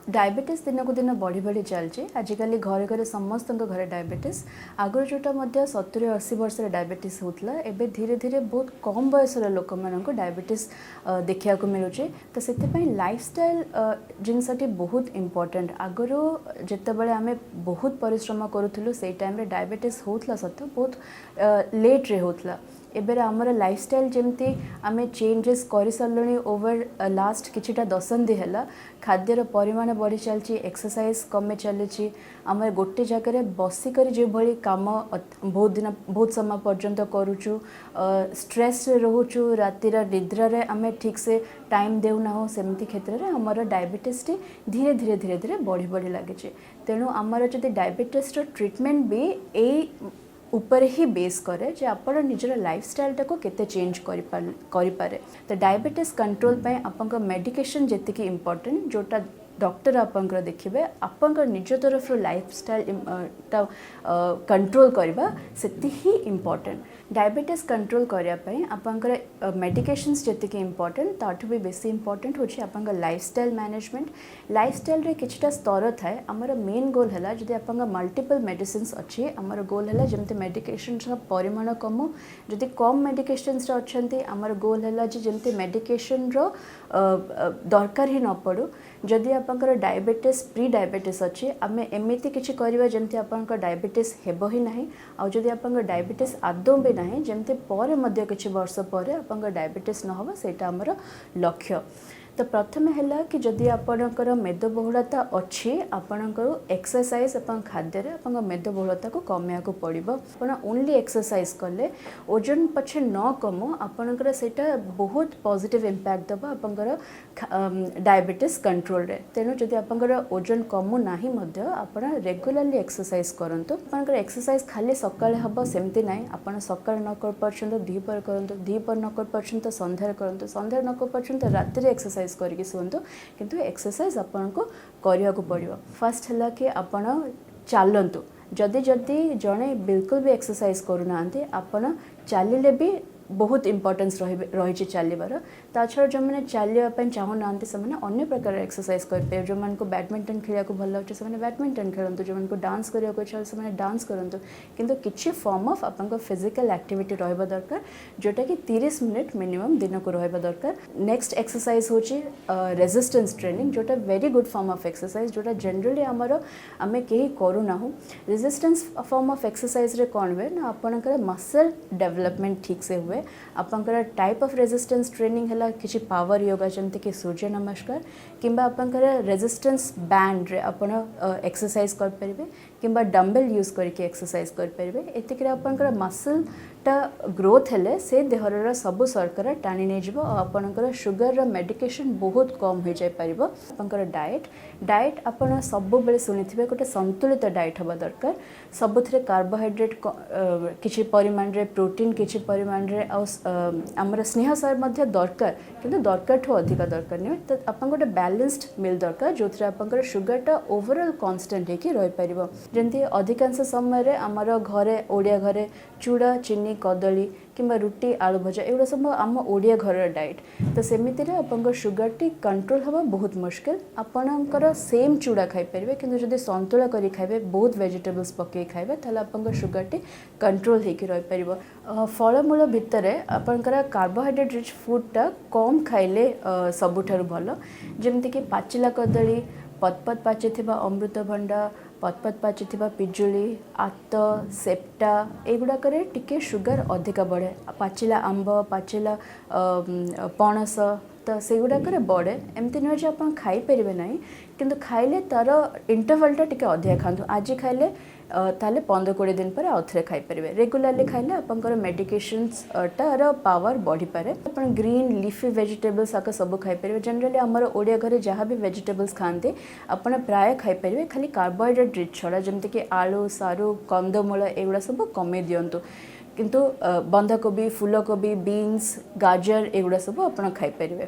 Diabetes ଦିନକୁ ଦିନ ବଢ଼ି ବଢ଼ି ଚାଲିଛି। ଆଜିକାଲି ଘରେ ଘରେ ସମସ୍ତଙ୍କ ଘରେ ଡାଇବେଟିସ୍। ଆଗରୁ ଯେଉଁଟା ମଧ୍ୟ 70-80 ବର୍ଷରେ ଡାଇବେଟିସ୍ ହେଉଥିଲା, ଏବେ ଧୀରେ ଧୀରେ ବହୁତ କମ୍ ବୟସର ଲୋକମାନଙ୍କୁ ଡାଇବେଟିସ୍ ଦେଖିବାକୁ ମିଳୁଛି। ତ ସେଥିପାଇଁ ଲାଇଫଷ୍ଟାଇଲ୍ ଜିନିଷଟି ବହୁତ ଇମ୍ପୋର୍ଟାଣ୍ଟ। ଆଗରୁ ଯେତେବେଳେ ଆମେ ବହୁତ ପରିଶ୍ରମ କରୁଥିଲୁ, ସେଇ ଟାଇମ୍ରେ ଡାଇବେଟିସ୍ ହେଉଥିଲା ସତ, ବହୁତ ଲେଟ୍ରେ ହେଉଥିଲା। ଏବେ ଆମର ଲାଇଫଷ୍ଟାଇଲ୍ ଯେମିତି ଆମେ ଚେଞ୍ଜେସ୍ କରିସାରିଲୁଣି ଓଭର ଲାଷ୍ଟ କିଛିଟା ଦଶନ୍ଧି ହେଲା, ଖାଦ୍ୟର ପରିମାଣ ବଢ଼ି ଚାଲିଛି, ଏକ୍ସରସାଇଜ୍ କମି ଚାଲିଛି। ଆମେ ଗୋଟେ ଜାଗାରେ ବସିକରି ଯେଉଁଭଳି କାମ ବହୁତ ଦିନ, ବହୁତ ସମୟ ପର୍ଯ୍ୟନ୍ତ କରୁଛୁ, ଷ୍ଟ୍ରେସ୍ରେ ରହୁଛୁ, ରାତିର ନିଦ୍ରାରେ ଆମେ ଠିକ୍ସେ ଟାଇମ୍ ଦେଉନାହୁଁ, ସେମିତି କ୍ଷେତ୍ରରେ ଆମର ଡାଇବେଟିସ୍ଟି ଧୀରେ ଧୀରେ ଧୀରେ ଧୀରେ ବଢ଼ି ବଢ଼ି ଲାଗିଛି। ତେଣୁ ଆମର ଯଦି ଡାଇବେଟିସ୍ର ଟ୍ରିଟମେଣ୍ଟ ବି ଏଇ ଉପରେ ହିଁ ବେସ୍ କରେ ଯେ ଆପଣ ନିଜର ଲାଇଫଷ୍ଟାଇଲଟାକୁ କେତେ ଚେଞ୍ଜ କରିପାରେ। ତ ଡାଇବେଟିସ୍ କଣ୍ଟ୍ରୋଲ ପାଇଁ ଆପଣଙ୍କ ମେଡ଼ିକେସନ୍ ଯେତିକି ଇମ୍ପୋର୍ଟାଣ୍ଟ, ଯେଉଁଟା ଡକ୍ଟର ଆପଣଙ୍କର ଦେଖିବେ, ଆପଣଙ୍କର ନିଜ ତରଫରୁ ଲାଇଫଷ୍ଟାଇଲଟା କଣ୍ଟ୍ରୋଲ କରିବା ସେତିକି ହିଁ ଇମ୍ପୋର୍ଟାଣ୍ଟ। ଡାଇବେଟିସ୍ କଣ୍ଟ୍ରୋଲ କରିବା ପାଇଁ ଆପଣଙ୍କର ମେଡ଼ିକେସନ୍ସ ଯେତିକି ଇମ୍ପୋର୍ଟାଣ୍ଟ, ତାଠୁ ବି ବେଶୀ ଇମ୍ପୋର୍ଟାଣ୍ଟ ହେଉଛି ଆପଣଙ୍କ ଲାଇଫଷ୍ଟାଇଲ ମ୍ୟାନେଜମେଣ୍ଟ। ଲାଇଫଷ୍ଟାଇଲରେ କିଛିଟା ସ୍ତର ଥାଏ। ଆମର ମେନ୍ ଗୋଲ୍ ହେଲା, ଯଦି ଆପଣଙ୍କ ମଲ୍ଟିପଲ୍ ମେଡ଼ିସିନ୍ସ ଅଛି, ଆମର ଗୋଲ୍ ହେଲା ଯେମିତି ମେଡ଼ିକେସନ୍ସର ପରିମାଣ କମୁ। ଯଦି କମ୍ ମେଡ଼ିକେସନ୍ସରେ ଅଛନ୍ତି, ଆମର ଗୋଲ୍ ହେଲା ଯେ ଯେମିତି ମେଡ଼ିକେସନ୍ର ଦରକାର ହିଁ ନ ପଡ଼ୁ। ଯଦି ଆପଣଙ୍କର ଡାଇବେଟିସ୍, ପ୍ରି ଡାଇବେଟିସ୍ ଅଛି, ଆମେ ଏମିତି କିଛି କରିବା ଯେମିତି ଆପଣଙ୍କ ଡାଇବେଟିସ୍ ହେବ ହିଁ ନାହିଁ। ଆଉ ଯଦି ଆପଣଙ୍କ ଡାଇବେଟିସ୍ ଆଦୌ ବି ନାହିଁ, ଯେମିତି ପରେ ମଧ୍ୟ କିଛି ବର୍ଷ ପରେ ଆପଣଙ୍କ ଡାଇବେଟିସ୍ ନ ହେବ, ସେଇଟା ଆମର ଲକ୍ଷ୍ୟ। ତ ପ୍ରଥମେ ହେଲା କି ଯଦି ଆପଣଙ୍କର ମେଦବହୁଳତା ଅଛି, ଆପଣଙ୍କର ଏକ୍ସରସାଇଜ୍, ଆପଣଙ୍କ ଖାଦ୍ୟରେ ଆପଣଙ୍କ ମେଦବହୁଳତାକୁ କମେଇବାକୁ ପଡ଼ିବ। ଆପଣ ଓନ୍ଲି ଏକ୍ସରସାଇଜ୍ କଲେ ଓଜନ ପଛେ ନ କମୁ, ଆପଣଙ୍କର ସେଇଟା ବହୁତ ପଜିଟିଭ୍ ଇମ୍ପାକ୍ଟ ଦେବ ଆପଣଙ୍କର ଡାଇବେଟିସ୍ କଣ୍ଟ୍ରୋଲରେ। ତେଣୁ ଯଦି ଆପଣଙ୍କର ଓଜନ କମୁ ନାହିଁ ମଧ୍ୟ, ଆପଣ ରେଗୁଲାରଲି ଏକ୍ସରସାଇଜ୍ କରନ୍ତୁ। ଆପଣଙ୍କର ଏକ୍ସରସାଇଜ୍ ଖାଲି ସକାଳେ ହେବ ସେମିତି ନାହିଁ। ଆପଣ ସକାଳେ ନ କରିପାରୁଛନ୍ତି, ଦ୍ୱିପହରେ କରନ୍ତୁ। ଦ୍ୱିପହରେ ନ କରିପାରୁଛନ୍ତି ତ ସନ୍ଧ୍ୟାରେ କରନ୍ତୁ। ସନ୍ଧ୍ୟାରେ ନ କରିପାରୁଛନ୍ତି ତ ରାତିରେ ଏକ୍ସରସାଇଜ୍ କରିକି ଶୁଅନ୍ତୁ। କିନ୍ତୁ ଏକ୍ସରସାଇଜ୍ ଆପଣଙ୍କୁ କରିବାକୁ ପଡ଼ିବ। ଫାର୍ଷ୍ଟ ହେଲା କି ଆପଣ ଚାଲନ୍ତୁ। ଯଦି ଜଣେ ବିଲକୁଲ ବି ଏକ୍ସରସାଇଜ୍ କରୁନାହାନ୍ତି, ଆପଣ ଚାଲିଲେ ବି ବହୁତ ଇମ୍ପୋର୍ଟାନ୍ସ ରହିଛି ଚାଲିବାର। ତା ଛଡ଼ା ଯେଉଁମାନେ ଚାଲିବା ପାଇଁ ଚାହୁଁନାହାନ୍ତି, ସେମାନେ ଅନ୍ୟ ପ୍ରକାର ଏକ୍ସରସାଇଜ୍ କରିପାରିବେ। ଯେଉଁମାନଙ୍କୁ ବ୍ୟାଡ଼ମିଣ୍ଟନ ଖେଳିବାକୁ ଭଲ ଲାଗୁଛି, ସେମାନେ ବ୍ୟାଡ଼ମିଣ୍ଟନ ଖେଳନ୍ତୁ। ଯେଉଁମାନଙ୍କୁ ଡାନ୍ସ କରିବାକୁ ଇଚ୍ଛା ହେଉଛି, ସେମାନେ ଡାନ୍ସ କରନ୍ତୁ। କିନ୍ତୁ କିଛି ଫର୍ମ ଅଫ୍ ଆପଣଙ୍କ ଫିଜିକାଲ୍ ଆକ୍ଟିଭିଟି ରହିବା ଦରକାର, ଯେଉଁଟାକି 30 ମିନିଟ୍ ମିନିମମ୍ ଦିନକୁ ରହିବା ଦରକାର। ନେକ୍ସଟ ଏକ୍ସରସାଇଜ୍ ହେଉଛି ରେଜିଷ୍ଟାନ୍ସ ଟ୍ରେନିଂ, ଯେଉଁଟା very good form of exercise, ଯେଉଁଟା ଜେନେରାଲି ଆମର ଆମେ କେହି କରୁନାହୁଁ। ରେଜିଷ୍ଟାନ୍ସ ଫର୍ମ ଅଫ୍ ଏକ୍ସରସାଇଜ୍ରେ କ'ଣ ହୁଏ ନା, ଆପଣଙ୍କର ମସଲ୍ ଡେଭଲପମେଣ୍ଟ ଠିକ୍ସେ ହୁଏ। ଆପଣଙ୍କର ଟାଇପ୍ ଅଫ୍ ରେଜିଷ୍ଟାନ୍ସ ଟ୍ରେନିଂ ହେଲା କିଛି ପାୱାର ୟୋଗା, ଯେମିତିକି ସୂର୍ଯ୍ୟ ନମସ୍କାର, କିମ୍ବା ଆପଣଙ୍କର ରେଜିଷ୍ଟାନ୍ସ ବ୍ୟାଣ୍ଡରେ ଆପଣ ଏକ୍ସରସାଇଜ୍ କରିପାରିବେ, କିମ୍ବା ଡମ୍ବେଲ୍ ୟୁଜ୍ କରିକି ଏକ୍ସରସାଇଜ୍ କରିପାରିବେ। ଏତିକିରେ ଆପଣଙ୍କର ମସଲ୍ଟା ଗ୍ରୋଥ୍ ହେଲେ ସେ ଦେହର ସବୁ ଶର୍କରା ଟାଣି ନେଇଯିବ ଆଉ ଆପଣଙ୍କର ସୁଗରର ମେଡ଼ିକେସନ୍ ବହୁତ କମ୍ ହୋଇଯାଇପାରିବ। ଆପଣଙ୍କର ଡାଏଟ୍ ଡାଏଟ୍ ଆପଣ ସବୁବେଳେ ଶୁଣିଥିବେ, ଗୋଟେ ସନ୍ତୁଳିତ ଡାଏଟ୍ ହେବା ଦରକାର। ସବୁଥିରେ କାର୍ବୋହାଇଡ୍ରେଟ୍ କିଛି ପରିମାଣରେ, ପ୍ରୋଟିନ୍ କିଛି ପରିମାଣରେ, ଆଉ ଆମର ସ୍ନେହସାର ମଧ୍ୟ ଦରକାର, କିନ୍ତୁ ଦରକାରଠୁ ଅଧିକ ଦରକାର ନୁହେଁ। ତ ଆପଣଙ୍କ ଗୋଟେ ବାଲାନ୍ସଡ ମିଲ୍ ଦରକାର, ଯେଉଁଥିରେ ଆପଣଙ୍କର ସୁଗରଟା ଓଭରଅଲ୍ କନଷ୍ଟାଣ୍ଟ ହେଇକି ରହିପାରିବ। ଯେମିତି ଅଧିକାଂଶ ସମୟରେ ଆମର ଘରେ, ଓଡ଼ିଆ ଘରେ ଚୁଡ଼ା, ଚିନି, କଦଳୀ କିମ୍ବା ରୁଟି, ଆଳୁ ଭଜା, ଏଗୁଡ଼ା ସବୁ ଆମ ଓଡ଼ିଆ ଘରର ଡାଏଟ୍। ତ ସେମିତିରେ ଆପଣଙ୍କ ସୁଗରଟି କଣ୍ଟ୍ରୋଲ ହେବା ବହୁତ ମୁସ୍କିଲ। ଆପଣଙ୍କର ସେମ୍ ଚୁଡ଼ା ଖାଇପାରିବେ, କିନ୍ତୁ ଯଦି ସନ୍ତୁଳା କରି ଖାଇବେ, ବହୁତ ଭେଜିଟେବଲ୍ସ ପକାଇ ଖାଇବେ, ତାହେଲେ ଆପଣଙ୍କ ସୁଗରଟି କଣ୍ଟ୍ରୋଲ ହେଇକି ରହିପାରିବ। ଫଳମୂଳ ଭିତରେ ଆପଣଙ୍କର କାର୍ବୋହାଇଡ୍ରେଟ୍ ରିଚ୍ ଫୁଡ଼ଟା କମ୍ ଖାଇଲେ ସବୁଠାରୁ ଭଲ। ଯେମିତିକି ପାଚିଲା କଦଳୀ, ପତପତ ପାଚିଥିବା ଅମୃତଭଣ୍ଡା, ପତପତ ପାଚିଥିବା ପିଜୁଳି, ଆତ, ସେପ୍ଟା, ଏଗୁଡ଼ାକରେ ଟିକେ ସୁଗର ଅଧିକା ବଢ଼େ। ପାଚିଲା ଆମ୍ବ, ପାଚିଲା ପଣସ, ତ ସେଗୁଡ଼ାକରେ ବଢ଼େ। ଏମିତି ନୁହେଁ ଯେ ଆପଣ ଖାଇପାରିବେ ନାହିଁ, କିନ୍ତୁ ଖାଇଲେ ତା'ର ଇଣ୍ଟରଭାଲଟା ଟିକେ ଅଧିକା ଖାଆନ୍ତୁ। ଆଜି ଖାଇଲେ, ତାହେଲେ 15-20 ଦିନ ପରେ ଆଉ ଥରେ ଖାଇପାରିବେ। ରେଗୁଲାରଲି ଖାଇଲେ ଆପଣଙ୍କର ମେଡ଼ିକେସନ୍ସଟାର ପାୱାର ବଢ଼ିପାରେ। ଆପଣ ଗ୍ରୀନ୍ ଲିଫି ଭେଜିଟେବଲ୍ସ ଆକ ସବୁ ଖାଇପାରିବେ। ଜେନେରାଲି ଆମର ଓଡ଼ିଆ ଘରେ ଯାହା ବି ଭେଜିଟେବଲ୍ସ ଖାଆନ୍ତି, ଆପଣ ପ୍ରାୟ ଖାଇପାରିବେ, ଖାଲି କାର୍ବୋହାଇଡ୍ରେଟ୍ ରିଚ୍ ଛଡ଼ା, ଯେମିତିକି ଆଳୁ, ସାରୁ, କନ୍ଦମୂଳ, ଏଗୁଡ଼ା ସବୁ କମେଇ ଦିଅନ୍ତୁ। କିନ୍ତୁ ବନ୍ଧାକୋବି, ଫୁଲକୋବି, ବିନ୍ସ, ଗାଜର, ଏଗୁଡ଼ା ସବୁ ଆପଣ ଖାଇପାରିବେ।